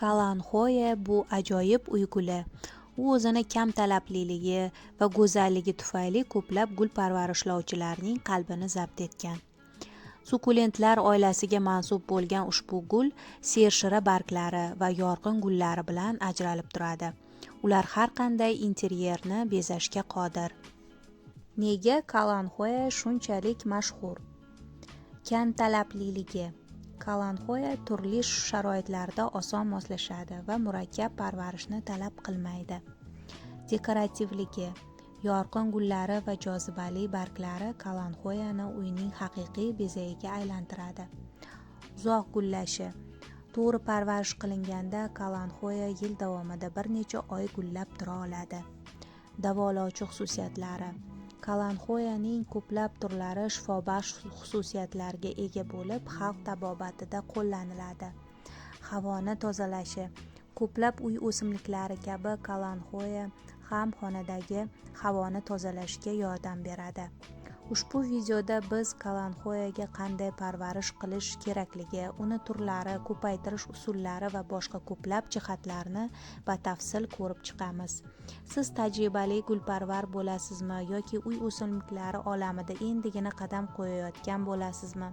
Kalanxoe bu ajoyib uy guli. U o'zini kam talabliligi va go'zalligi tufayli ko'plab gul parvarishlovchilarning qalbini zabt etgan. Sukulentlar oilasiga mansub bo'lgan ushbu gul sershira barglari va yorqin gullari bilan ajralib turadi. Ular har qanday interyerni bezashga qodir. Nega kalanxoe shunchalik mashhur? Kamtalabliligi. Kalanxoe turli sharoitlarda oson moslashadi va murakkab parvarishni talab qilmaydi. Dekorativligi. Yorqin gullari va jozibali barglari kalanxoeni uyning haqiqiy bezagiga aylantiradi. Uzoq gullashi. To'g'ri parvarish qilinganda kalanxoe yil davomida bir necha oy gullab tura oladi. Davolovchi xususiyatlari. Kalanxoening ko'plab turlari shifobaxsh xususiyatlarga ega bo'lib, xalq tabobatida qo'llaniladi. Havoni tozalashi. Ko'plab uy o'simliklari kabi kalanxoe ham xonadagi havoni tozalashga yordam beradi. Ushbu videoda biz kalanxoega qanday parvarish qilish kerakligi, uni turlari, ko'paytirish usullari va boshqa ko'plab jihatlarni batafsil ko'rib chiqamiz. Siz tajribali gulparvar bo'lasizmi yoki uy o'simliklari olamida endigina qadam qo'yayotgan bo'lasizmi?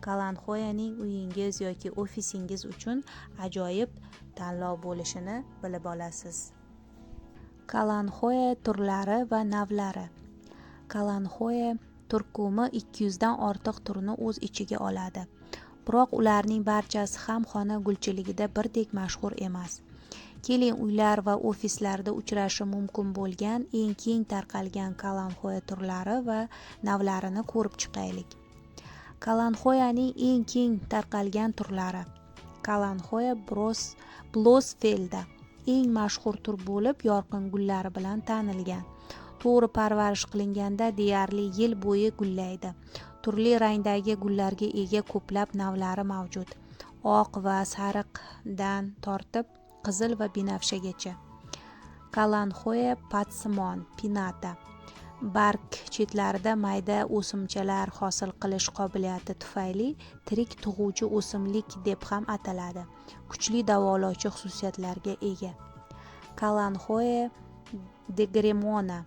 Kalanxoening uyingiz yoki ofisingiz uchun ajoyib tanlov bo'lishini bilib olasiz. Kalanxoe turlari va navlari. Kalanxoe turkumi 200 dan ortiq turni o'z ichiga oladi. Biroq ularning barchasi ham xona gulchiligida birdek mashhur emas. Keling, uylar va ofislarda uchrashi mumkin bo'lgan eng keng tarqalgan kalanxoe turlari va navlarini ko'rib chiqaylik. Kalanxoening eng keng tarqalgan turlari. Kalanxoe Blossfelda eng mashhur tur bo'lib, yorqin gullari bilan tanilgan. To'g'ri parvarish qilinganda deyarli yil bo'yi gullaydi. Turli rangdagi gullarga ega ko'plab navlari mavjud. Oq va sariqdan tortib qizil va binafshagacha. Kalanxoe patsimon pinata. Barg chetlarida mayda o'simchalar hosil qilish qobiliyati tufayli tirik tug'uvchi o'simlik deb ham ataladi. Kuchli davolovchi xususiyatlarga ega. Kalanxoe degremona.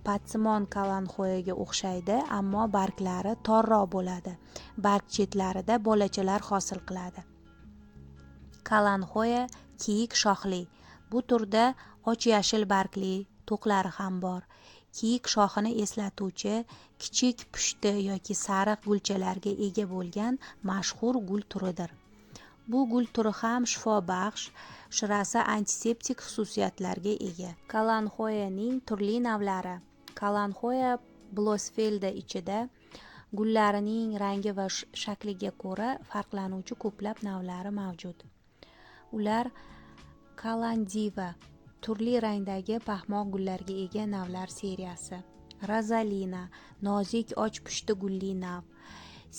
Patsimon kalanxoega o'xshaydi, ammo barglari torroq bo'ladi. Barg chetlarida bolachalar hosil qiladi. Kalanxoe kiyik shoxli. Bu turda och yashil bargli to'qlari ham bor. Kiyik shoxini eslatuvchi kichik pushti yoki sariq gulchalarga ega bo'lgan mashhur gul turidir. Bu gul turi ham shifobaxsh, shirasi antiseptik xususiyatlarga ega. Kalanxoening turli navlari. Kalanxoe Blossfelda ichida gullarining rangi va shakliga ko'ra farqlanuvchi ko'plab navlari mavjud. Ular Kalandiva turli rangdagi paxmoq gullarga ega navlar seriyasi. Rozalina nozik och pushti gulli nav.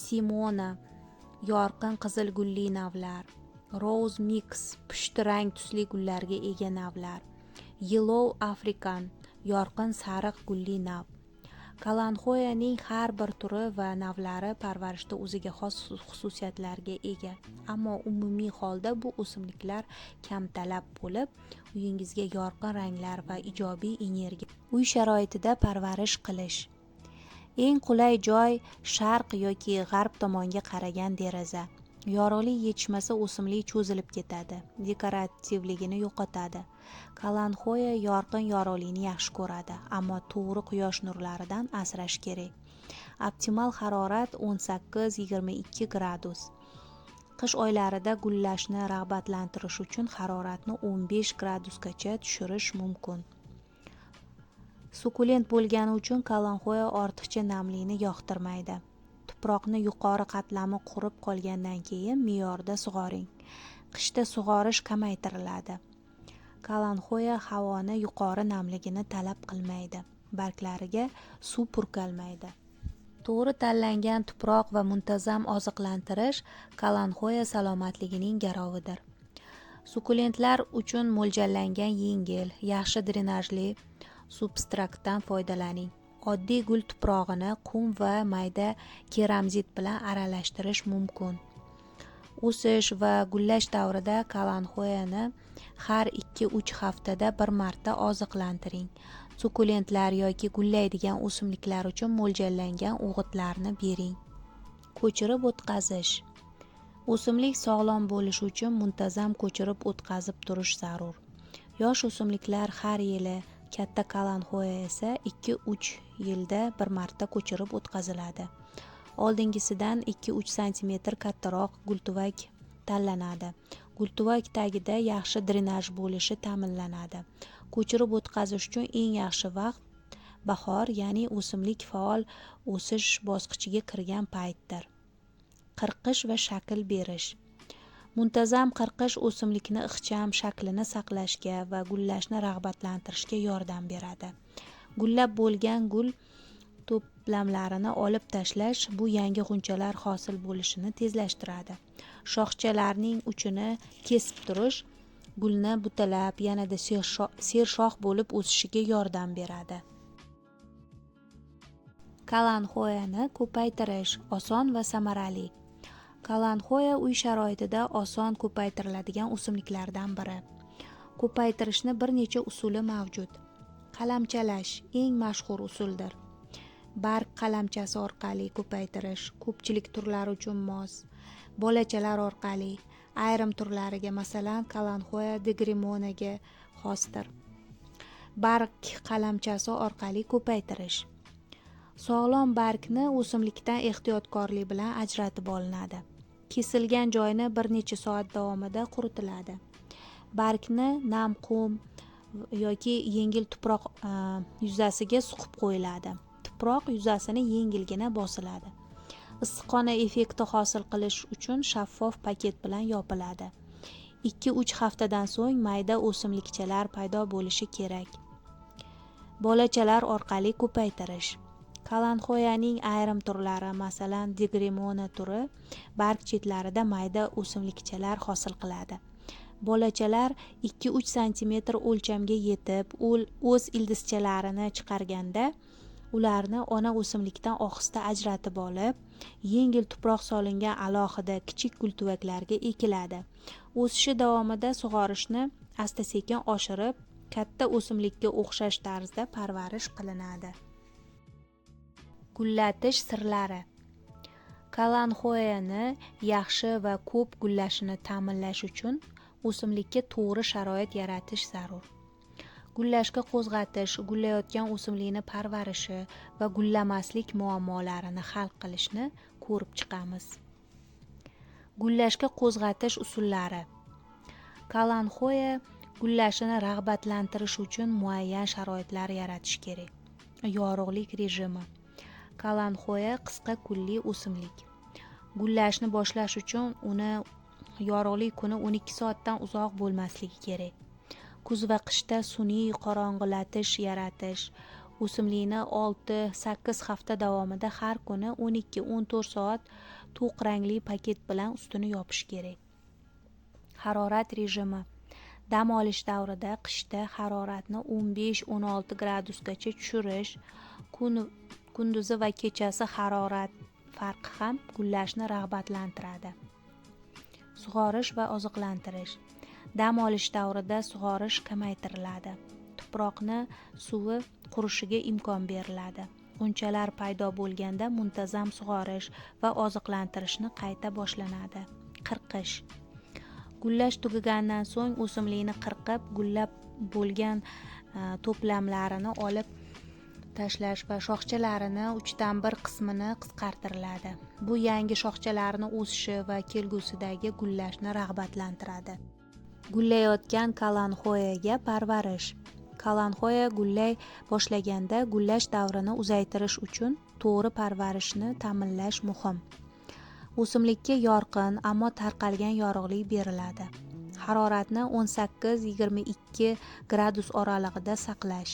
Simona yorqin qizil gulli navlar. Rose Mix pushti rang tusli gullarga ega navlar. Yellow African yorqin sariq gulli nav. Kalanxoening har bir turi va navlari parvarishda o'ziga xos xususiyatlarga ega. Ammo umumiy holda bu o'simliklar kamtalab bo'lib, uyingizga yorqin ranglar va ijobiy energiya. Uy sharoitida parvarish qilish. Eng qulay joy sharq yoki g'arb tomonga qaragan deraza. Yorug'lik yetishmasa o'simlik cho'zilib ketadi, dekorativligini yo'qotadi. Kalanxoe yorqin yorug'likni yaxshi ko'radi, ammo to'g'ri quyosh nurlaridan asrash kerak. Optimal harorat 18-22 gradus. Qish oylarida gullashni rag'batlantirish uchun haroratni 15 gradusgacha tushirish mumkin. Sukulent bo'lgani uchun kalanxoe ortiqcha namlikni yoqtirmaydi. Tuproqni yuqori qatlami qurib qolgandan keyin me'yorda sug'oring. Qishda sug'orish kamaytiriladi. Kalanxoe havoni yuqori namligini talab qilmaydi. Barglariga suv purkalmaydi. To'g'ri tanlangan tuproq va muntazam oziqlantirish kalanxoe salomatligining garovidir. Sukulentlar uchun mo'ljallangan yengil, yaxshi drenajli substratdan foydalaning. Oddiy gul tuprog'ini qum va mayda keramzit bilan aralashtirish mumkin. O'sish va gullash davrida kalanxoyani har 2-3 haftada bir marta oziqlantiring. Sukulentlar yoki gullaydigan o'simliklar uchun mo'ljallangan o'g'itlarni bering. Ko'chirib o'tkazish. O'simlik sog'lom bo'lishi uchun muntazam ko'chirib o'tkazib turish zarur. Yosh o'simliklar har yili, katta kalanxoya esa 2-3 yilda bir marta ko'chirib o'tkaziladi. Oldingisidan 2-3 santimetr kattaroq gultuvak tanlanadi. Gultuvak tagida yaxshi drenaj bo'lishi ta'minlanadi. Ko'chirib o'tkazish uchun eng yaxshi vaqt bahor, ya'ni o'simlik faol o'sish bosqichiga kirgan paytdir. Qirqish va shakl berish. Muntazam qirqish o'simlikni ixcham shaklini saqlashga va gullashni rag'batlantirishga yordam beradi. Gullab bo'lgan gul to'plamlarini olib tashlash bu yangi g'unchalar hosil bo'lishini tezlashtiradi. Shoxchalarning uchini kesib turish gulni butalab yanada sershox bo'lib o'sishiga yordam beradi. Kalanxoyani ko'paytirish oson va samarali. Kalanxoya uy sharoitida oson ko'paytiriladigan o'simliklardan biri. Ko'paytirishni bir necha usuli mavjud. Qalamchalash eng mashhur usuldir. Barg qalamchasi orqali ko'paytirish ko'pchilik turlar uchun mos. Bolachalar orqali ayrim turlariga, masalan, kalanxoya degrimonaga xosdir. Barg qalamchasi orqali ko'paytirish. Sog'lom bargni o'simlikdan ehtiyotkorlik bilan ajratib olinadi. Kesilgan joyni bir necha soat davomida quritiladi. Bargni nam qum yoki yengil tuproq yuzasiga suqib qo'yiladi. Tuproq yuzasini yengilgina bosiladi. Issiqxona effekti hosil qilish uchun shaffof paket bilan yopiladi. 2-3 haftadan so'ng mayda o'simlikchalar paydo bo'lishi kerak. Bolachalar orqali ko'paytirish. Kalanxoyaning ayrim turlari, masalan, degrimona turi barg chetlarida mayda o'simlikchalar hosil qiladi. Bolachalar 2-3 santimetr o'lchamga yetib, o'z ildizchalarini chiqarganda ularni ona o'simlikdan ohista ajratib olib, yengil tuproq solingan alohida kichik gultuvaklarga ekiladi. O'sishi davomida sug'orishni asta-sekin oshirib, katta o'simlikka o'xshash tarzda parvarish qilinadi. Gullatish sirlari. Kalanxoyani yaxshi va ko'p gullashini ta'minlash uchun o'simlikka to'g'ri sharoit yaratish zarur. Gullashga qo'zg'atish, gullayotgan o'simlikni parvarishi va gullamaslik muammolarini hal qilishni ko'rib chiqamiz. Gullashga qo'zg'atish usullari. Kalanxoya gullashini rag'batlantirish uchun muayyan sharoitlar yaratish kerak. Yorug'lik rejimi. Kalanxoya qisqa kunli o'simlik. Gullashni boshlash uchun uni yorug'lik kuni 12 soatdan uzoq bo'lmasligi kerak. Kuz va qishda sun'iy qorong'ilatish yaratish, o'simlikni 6-8 hafta davomida har kuni 12-14 soat to'q rangli paket bilan ustini yopish kerak. Harorat rejimi. Dam olish davrida qishda haroratni 15-16 gradusgacha tushirish, kunduzi va kechasi harorat farqi ham gullashni rag'batlantiradi. Sug'orish va oziqlantirish. Dam olish davrida sug'orish kamaytiriladi. Tuproqni suvi qurishiga imkon beriladi. G'unchalar paydo bo'lganda muntazam sug'orish va oziqlantirishni qayta boshlanadi. Qirqish. Gullash tugagandan so'ng o'simlikni qirqib, gullab bo'lgan to'plamlarini olib tashlash va shoxchalarini 1/3 qismini qisqartiriladi. Bu yangi shoxchalarni o'sishi va kelgusidagi gullashni rag'batlantiradi. Gullayotgan kalanxoyaga parvarish. Kalanxoya gullay boshlaganda gullash davrini uzaytirish uchun to'g'ri parvarishni ta'minlash muhim. O'simlikka yorqin, ammo tarqalgan yorug'lik beriladi. Haroratni 18-22 gradus oralig'ida saqlash.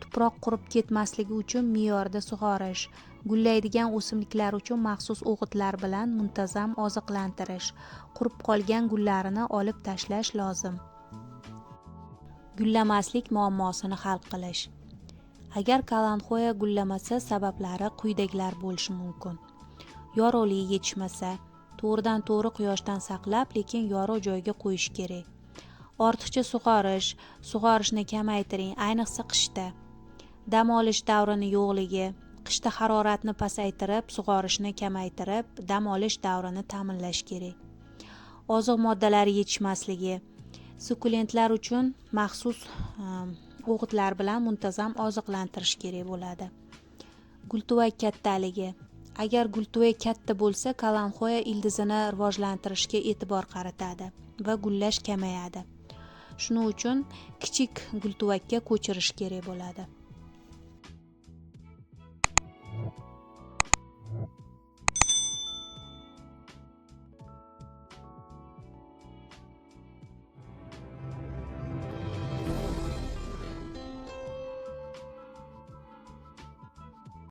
Tuproq qurib ketmasligi uchun me'yorda sug'orish, gullaydigan o'simliklar uchun maxsus o'g'itlar bilan muntazam oziqlantirish, qurib qolgan gullarini olib tashlash lozim. Gullamaslik muammosini hal qilish. Agar kalanxoya gullamasa, sabablari quyidagilar bo'lishi mumkin. Yorug'lik yetishmasa, To'g'ridan to'g'ri quyoshdan saqlab, lekin yorug' joyga qo'yish kerak. Ortiqcha sug'orish, sug'orishni kamaytiring, ayniqsa qishda. Dam olish davrini yo'qligi, qishda haroratni pasaytirib, sug'orishni kamaytirib, dam olish davrini ta'minlash kerak. Oziq moddalari yetishmasligi, sukulentlar uchun maxsus o'g'itlar bilan muntazam oziqlantirish kerak bo'ladi. Gultuvak kattaligi. Agar gultuvak katta bo'lsa, kalanxoya ildizini rivojlantirishga e'tibor qaratadi va gullash kamayadi. Shuning uchun kichik gultuvakka ko'chirish kerak bo'ladi.